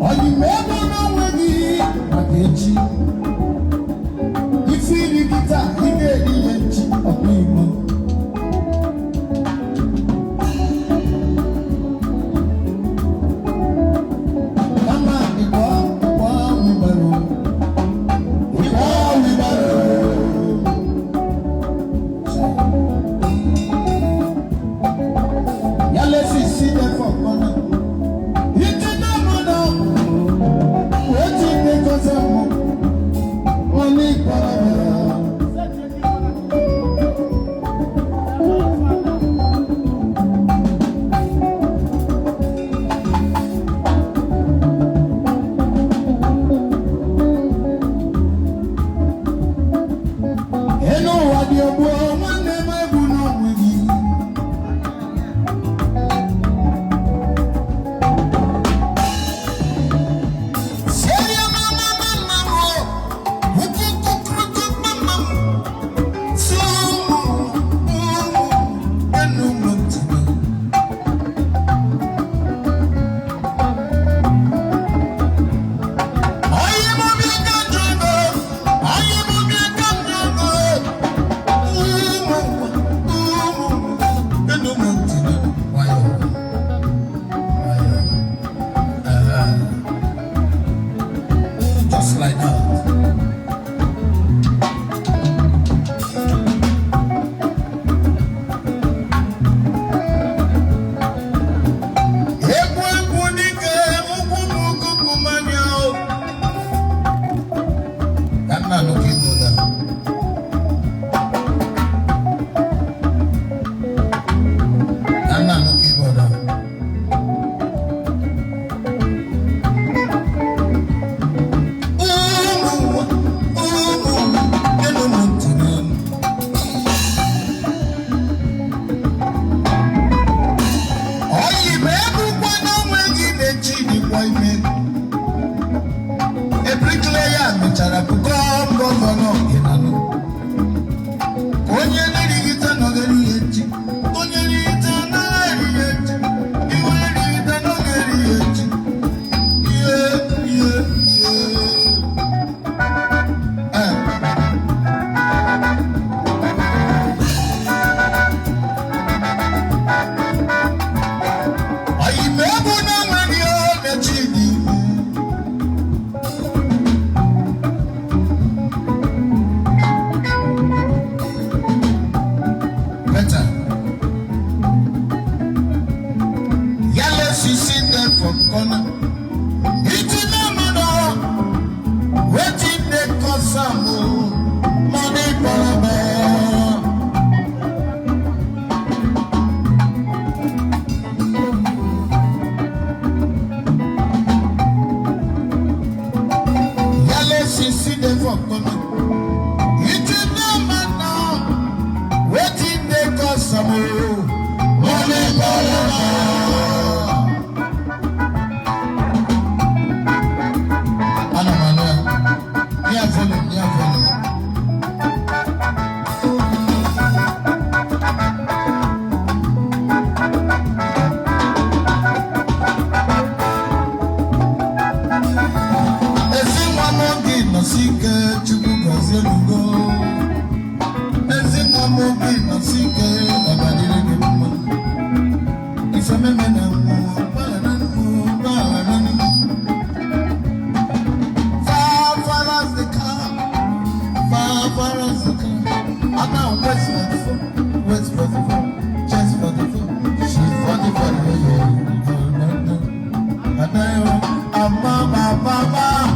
Ọyịma ego n'onwe gị maka echi. Ife iri gị taa, ị ga-eri ya echi ọkwa Igbo. Kama ịkpọ ịkpọ wibaro, ịkpọ wibaro. Yálẹ́sì sí ẹ̀fọ́ kọ́nà. Ìtì náà mọ̀ náà, wetin dey cause am o? Money palava. Enu ụwa dị ogbu, nwanne m egbu n'onwe gị. Serie mama mama mo, ukukukuku mama mo, sumu umu enu mọtìmọ. Ayé mo bí ká jọ̀gọ̀, ayé mo bí ká jọ̀gọ̀, umu umu enu mọtìmọ. Wáyọ̀ wáyọ̀. Just like that. Egwu egwu dike ugwu m ugwu mmanya o. Ka nna nụ ka ịnụ na. Ka nna nụ ka ịnụ na. Ụmụ ụmụ enu m ntị n'elu. Oyi bụ egbukwa n'onwe gị na-echi dịkwa ime. Ebrikleya mechara bụkọ gọvanọ Ịnanụ. Ka onye na-erigide nọgara ihe echi. Onye rigide anaghị eri ihe echi. Iwe erigide anaghị eri ihe echi. Ihe ihe ihe. Eh. Oyi bụ egbu n'onwe gị ọ na-echi dị ime. Better. Yálẹ̀ sisi dey for corner. Ìtì náà mọ̀ náà, wetin dey cause am o? Money palava. Yálẹ̀ sisi dey for corner. Ìtì náà mọ̀ náà, wetin dey cause am o? Money palava. Ana m anụ ya. Nye volume, nye volume. Ezi nwa m oge nọsi ike, Chukwu gọzie elugo. Ezi nwa m oge nọsi ike, ọgadịrị gị mma. Ife meme na mmụọ, gbaghara mmụọ, gbaghara mmụọ. Far, far as the car, far, far as the car. I'm now west 44, west 44, chest 44, she's 44, yeah, yeah. I'm a, ba, ba, ba.